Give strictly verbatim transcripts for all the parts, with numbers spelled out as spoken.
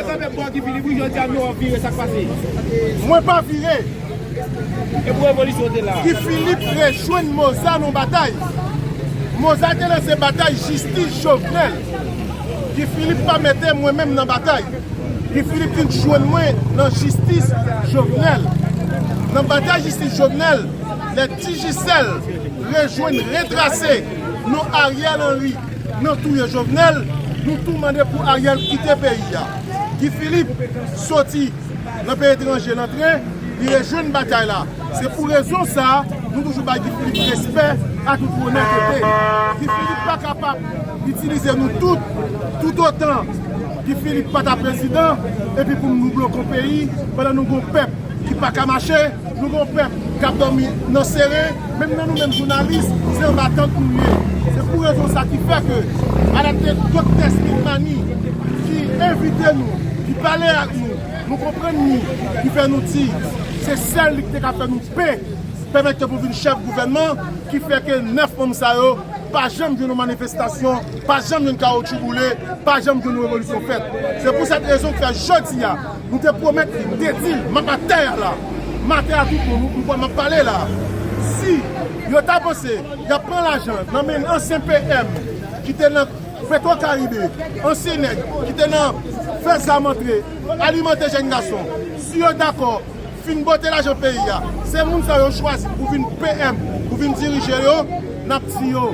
te kanpe bò Guy Philippe, wi, jodi a nou wè w vire, sa k pase? Mwen pa vire. E pou revolisyon w te la? Guy Philippe rejwenn Moza nan batay. Moza te lanse batay jistis Jovenel. Guy Philippe pa mete mwen menm nan batay. Guy Philippe vin jwenn mwen nan jistis Jovenel. Nan batay jistis Jovenel, lè Digicel rejwenn, retrase non Ariel Henry nan touye Jovenel, nou tou mande pou Ariel kite peyi a. Guy Philippe soti nan peyi etranje, l antre, li rejwenn batay la. Se pou rezon sa a, nou toujou bay Guy Philippe respè a tout onè ke te. Guy Philippe pa kapab itilize nou tout, toutotan Guy Philippe pa ta prezidan, epi pou nou bloke yon peyi, pandan nou gon pèp ki pa ka mache, nou gon pèp k ap dòmi nan sere, menm nan nou menm jounalis, se anba tant nou ye. Se pou rezon sa ki fè ke, alèt de Doktè Smith Mani, ki envite nou, ki pale ak nou, nou konprann li, ki fè nou di, se sèl li ki te ka fè nou pe, pèmèt ke pou vin chèf gouvènman, ki fè ke nèf manm sa yo pa janm jwenn yon manifestasyon, pa janm jwenn kawotchou boule, pa janm jwenn yon revolisyon fèt. Se pou sèt rezon ki fè jodi a, nou te pwomèt li, nou te di l, m ap atè a la, m atè a tout bon, nou, nou, m ap pale la. Si yo ta panse y ap pran lajan nan men ansyen P M ki te nan Petro Caribe, ansyen nèg ki te nan fè zam antre, alimante jèn gason, si yo dakò fin bote lajan peyi a, se moun sa yo chwazi pou vin P M, pou vin dirije yo, n ap di yo,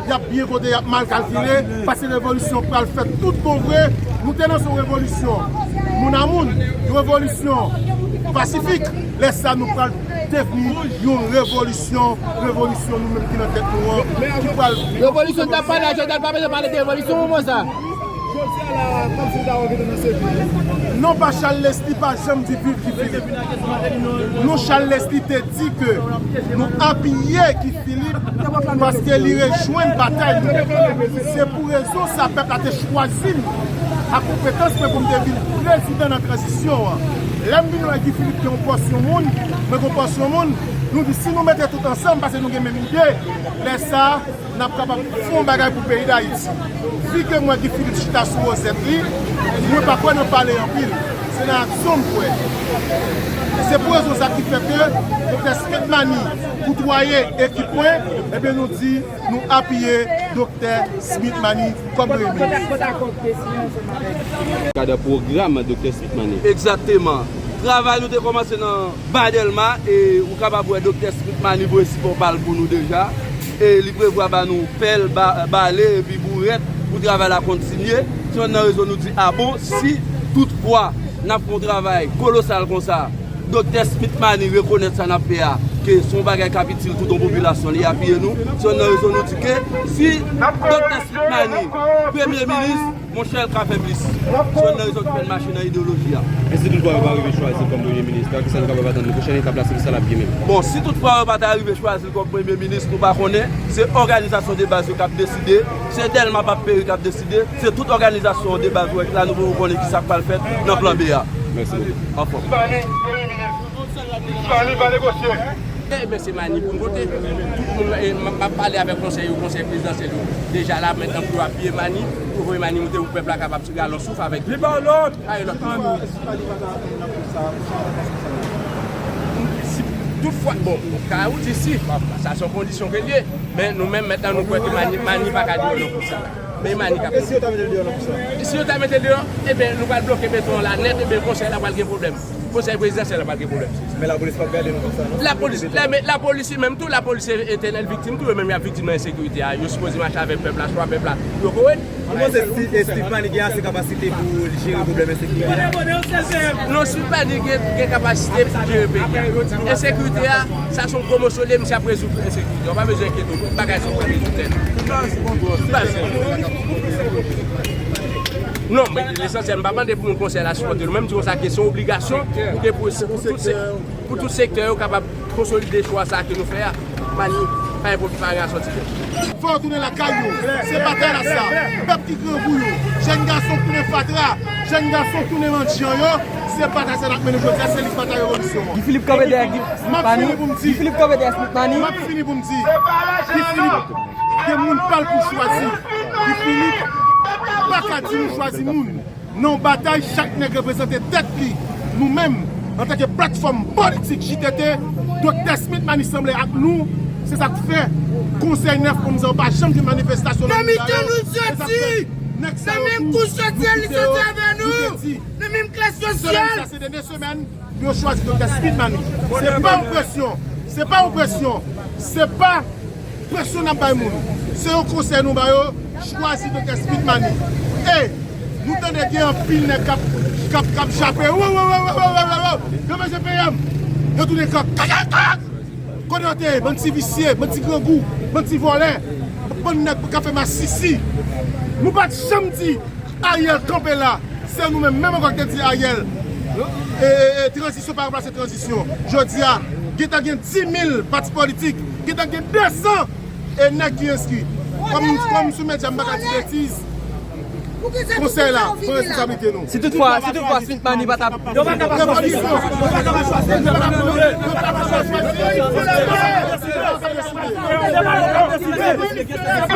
y ap byen konte, y ap mal kalkile, paske revolisyon pral fèt tout bon vre. Nou te lanse yon revolisyon moun a moun, yon revolisyon pasifik. Lè sa nou pral devni yon revolisyon, revolisyon nou menm ki nan tèt nou an, ki pral... Revolisyon n t ap pale a, Jodal pa bezwen pale de revolisyon pou mwen sa. Jodi a la, kòmsi w ta wè ke nan se... Non, pa Charles Leslie pa janm di viv Guy Philippe. Non, Charles Leslie te di ke nou apiye Guy Philippe paske li rejwenn batay nou. Se pou rezon sa pèp la te chwazi m ak konpetans mwen pou m te vin prezidan nan tranzisyon an. Lè m vin wè Guy Philippe gen yon pòs yon moun, mwen gen yon pòs yon moun, nou di si nou mete tout ansanm, paske nou gen menm ide, lè sa a, n ap kapab fè yon bagay pou peyi Dayiti. Vi ke m wè Guy Philippe chita sou wozèt li, mwen pa kwè nan pale anpil. Se nan aksyon m kwè. Se pou rezon sa ki fè ke Doktè Smith Mani koutwaye ekip mwen, ebyen nou di nou apiye Doktè Smith Mani kòm premye minis. Kadan pwogram Doktè Smith Mani. Egzakteman. Travay nou te kòmanse nan Ba Dèlma, e ou kapab wè Doktè Smith Mani voye sipò pa l pou nou deja. E li prevwa ba nou pèl, ba, bale epi bourèt pou travay la kontinye. Se youn nan rezon nou di a bon, si toutfwa n ap fè yon travay kolosal konsa, Doktè Smith Mani rekonèt sa n ap fè a, Ke se yon bagay k ap itil tout yon popilasyon, li apiye nou. Se youn nan rezon nou di ke si Doktè Smith Mani premye minis, monchè, l ka fè plis. Se youn nan rezon ki fè n mache nan ideyoloji a. E si toutfwa yo pa rive chwazi l kòm premye minis, kisa nou kapab atann nan pwochèn etap la, se kisa l ap gen menm? Bon, si toutfwa yo pa ta rive chwazi l kòm premye minis, nou pa konnen. Se òganizasyon de baz yo k ap deside, se Dèlma p ap peri k ap deside, se tout òganizasyon de baz ou wè la, nou poko konnen kisa k pral fèt nan plan B a. Mèsi bokou. Anfòm. Mani pa negosye. E, men se Mani pou n vote. Tout moun, e, m, m ap pale avèk konsèy yo, konsèy prezidansyèl yo. Deja la, mentnan pou yo apiye Mani, pou voye Mani moute, pou pèp la kapab tire yon souf avèk li. Li pa lòt. Pa gen lòt. Si, toutfwa, bon, ka ou di si, sa se yon kondisyon ke l ye. Men nou menm, mentnan, nou kwè ke Mani, Mani pa ka di non pou sa. Men Mani ka. E si yo ta mete l deyò nan pou sa? E si yo ta mete l deyò, ebyen, nou pral bloke beton an la nèt, ebyen, konsèy la pral gen pwoblèm. Konsèy prezidansyèl la pral gen pwoblèm. Men lapolis p ap gade nou konsa, non? Lapolis, la, men lapolis, li menm tou, lapolis se etènèl viktim tou, yo menm y ap viktim nan ensekirite a. Yo sipoze mache avèk pèp la, chwa pèp la, pou yo kore n. Ou panse si Smith Mani gen ase kapasite pou l jere pwoblèm ensekirite a? Non, Smith Mani gen, gen kapasite pou jere peyi a. Ensekirite a, sa se yon gwo mosolye, misye ap rezoud ensekirite. Ou pa bezwen enkyete w, tout bagay sa w pral rezoud tèt. Tout bagay. Non, men lesansyèl, m pa mande pou moun konsèy la sipòte nou. Men m di konsa ke se yon obligasyon pou ke pou, pou tout se, pou tout sektè yo kapab konsolide chwa sa ke nou fè a. Mani, pa gen pwoblèm, pa gen asòti. Fò yo tounen lakay yo. Se batay la sa. Pèp ki grangou yo. Jèn gason tounen fatra. Jèn gason tounen mandyan yo. Se batay sa n ap mennen jodi a. Se li batay revolisyon an. Guy Philippe kanpe dèyè Smith Mani. Guy Philippe kanpe dèyè Smith Mani. M ap fini pou m di. Guy Philippe gen moun pa l pou chwazi. Guy Philippe pa ka di nou chwazi moun. Nan yon batay, chak nèg reprezante tèt li. Nou menm, antanke platfòm politik J T T, Doktè Smith Mani sanble ak nou, se sa k fè Konsèy nèf Novanm nan pa janm gen manifestasyon nan mitan nou. Se sa k fè nèg sa yo tou, nou kite yo, nou te di, solèy sa se dènye semèn, pou yo chwazi Doktè Smith Mani. Se pa yon presyon, se pa yon presyon, se pa presyon n ap bay moun. Se yon konsèy nou ba yo, chwazi Doktè Smith Mani. E nou tande gen anpil nèg k ap, k ap, k ap jape. Wo, wo, wo, wo, wo, wo, wo, wo. Yo manje P M. Yo tounen kòk. Kaka, kaka. Kote yo te ye? Bann ti visye, bann ti grangou, bann ti vòlè, bann nèg k ap fè masisi. Nou pa t janm di Ariel kanpe la. Se nou menm, menm ankò ki te di Ariel, e, e, e, tranzisyon pa ranplase tranzisyon. Jodi a, gentan gen dis mil pati politik, gentan gen de san e nèg ki enskri. Kòm, kòm sou medya, m pa ka di betiz. Konsèy la pran responsablite nou. Si toutfwa, si toutfwa Smith Mani pa t ap... Yo pa ka pa chwazi. Yo pa ka pa chwazi. Yo pa ka pa chwazi.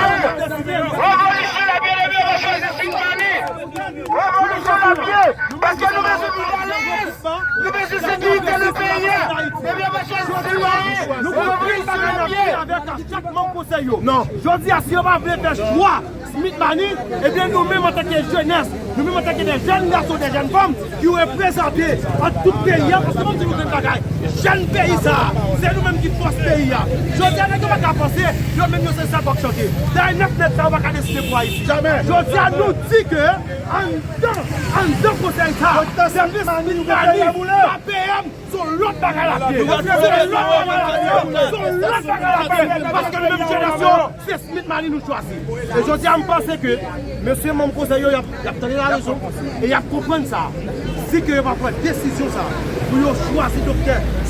Revolisyon la byen eme, yo chwazi Smith Mani. Revolisyon la byen, paske nou bezwen pliralis, nou bezwen sekirite nan peyi a. Ebyen, yo pa chwazi Smith Mani. Revolisyon la byen. Chak manm konsèy yo. Non. Jodi a, si yo pa vle fè chwa Smith Mani, ebyen, nou menm antanke jenès, nou menm antanke de jèn gason, de jèn fanm ki reprezante an tout peyi a, paske m ap di nou menm bagay, jèn peyi sa a, se nou menm ki fòs peyi a. Jodi a, nèg yo pa ka panse yo menm yo se sa k ap chante. Dayè nèf nèg sa yo pa ka deside pou Ayiti. Jodi a, nou di ke anndan, anndan konsèy sa a, sèvis Smith Mani, A P M, se yon lòt bagay l ap ye. Se yon lòt bagay l ap ye. Se yon lòt bagay l ap ye. Paske nou menm jenès yo, se Smith Mani nou chwazi. E jodi a, m panse ke mesye manm konsèy yo, y ap, y ap tande larezon e y ap konprann sa. Si ke yo pa pran desizyon sa pou yo chwazi Doktè